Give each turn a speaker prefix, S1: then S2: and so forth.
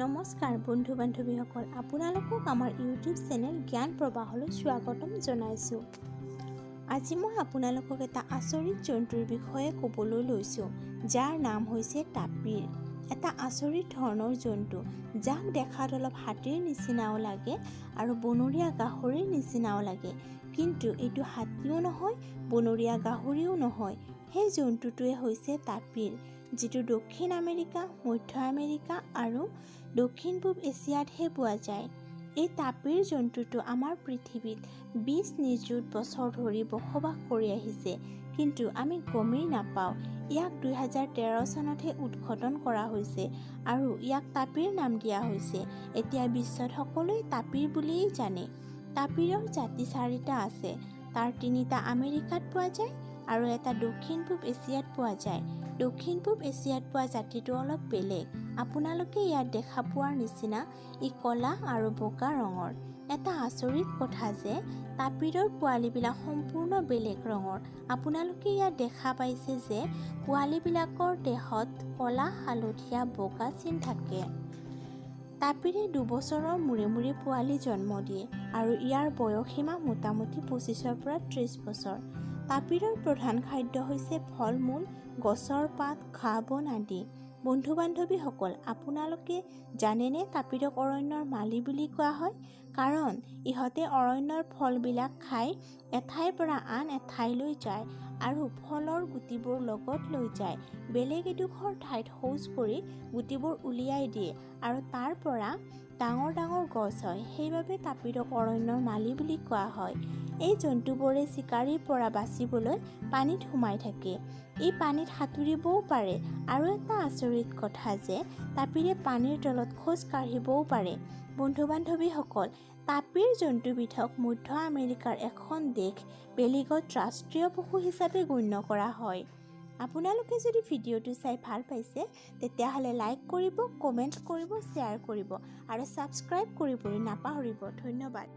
S1: নমস্কাৰ বন্ধু বান্ধৱীসকল, আপোনালোকক আমাৰ ইউটিউব চেনেল জ্ঞান প্ৰবাহলৈ স্বাগতম জনাইছোঁ। আজি মই আপোনালোকক এটা আচৰিত জন্তুৰ বিষয়ে ক'বলৈ লৈছোঁ, যাৰ নাম হৈছে টাপিৰ। এটা আচৰিত ধৰণৰ জন্তু, যাক দেখাত অলপ হাতীৰ নিচিনাও লাগে আৰু বনৰীয়া গাহৰিৰ নিচিনাও লাগে, কিন্তু এইটো হাতীও নহয়, বনৰীয়া গাহৰিও নহয়। সেই জন্তুটোৱে হৈছে টাপিৰ, যিটো দক্ষিণ আমেৰিকা, মধ্য আমেৰিকা আৰু দক্ষিণ পূব এছিয়াতহে পোৱা যায়। এই টাপিৰ জন্তুটো আমাৰ পৃথিৱীত 20 নিযুত বছৰ ধৰি বসবাস কৰি আহিছে, কিন্তু আমি গমেই নাপাওঁ। ইয়াক 2013 চনতহে উদ্ঘাটন কৰা হৈছে আৰু ইয়াক টাপিৰ নাম দিয়া হৈছে। এতিয়া বিশ্বত সকলোৱে টাপিৰ বুলিয়েই জানে। টাপিৰৰ জাতি চাৰিটা আছে। তাৰ তিনিটা আমেৰিকাত পোৱা যায় আৰু এটা দক্ষিণ পূব এছিয়াত পোৱা যায়। দক্ষিণ পূব এছিয়াত পোৱা জাতিটো অলপ বেলেগ। আপোনালোকে ইয়াত দেখা পোৱাৰ নিচিনা ই ক'লা আৰু বগা ৰঙৰ। এটা আচৰিত কথা যে টাপিৰৰ পোৱালিবিলাক সম্পূৰ্ণ বেলেগ ৰঙৰ। আপোনালোকে ইয়াত দেখা পাইছে যে পোৱালিবিলাকৰ দেহত ক'লা, হালধীয়া, বগা চিন থাকে। টাপিৰে 2 বছৰৰ মূৰে মূৰে পোৱালি জন্ম দিয়ে আৰু ইয়াৰ বয়সসীমা মোটামুটি 25ৰ পৰা 30 বছৰ। টাপিৰৰ প্ৰধান খাদ্য হৈছে ফল মূল, গছৰ পাত, ঘাঁহ বন আদি। বন্ধু বান্ধৱীসকল, আপোনালোকে জানেনে টাপিৰক অৰণ্যৰ মালি বুলি কোৱা হয়? কাৰণ ইহঁতে অৰণ্যৰ ফলবিলাক খাই এঠাইৰ পৰা আন এঠাইলৈ যায় আৰু ফলৰ গুটিবোৰ লগত লৈ যায়। বেলেগ এডোখৰ ঠাইত শৌচ কৰি গুটিবোৰ উলিয়াই দিয়ে আৰু তাৰ পৰা ডাঙৰ ডাঙৰ গছ হয়। সেইবাবে টাপিৰক অৰণ্যৰ মালি বুলি কোৱা হয়। এই জন্তুবোৰে চিকাৰীৰ পৰা বাচিবলৈ পানীত সোমাই থাকে। ই পানীত সাঁতুৰিবও পাৰে আৰু এটা আচৰিত কথা যে টাপিৰে পানীৰ তলত খোজ কাঢ়িবও পাৰে। বন্ধু বান্ধৱীসকল, টাপিৰ জন্তুবিধক মধ্য আমেৰিকাৰ এখন দেশ বেলিজত ৰাষ্ট্ৰীয় পশু হিচাপে গণ্য কৰা হয়। আপোনালোকে যদি ভিডিঅ'টো চাই ভাল পাইছে, তেতিয়াহ'লে লাইক কৰিব, কমেণ্ট কৰিব, শ্বেয়াৰ কৰিব আৰু ছাবস্ক্ৰাইব কৰিবলৈ নাপাহৰিব। ধন্যবাদ।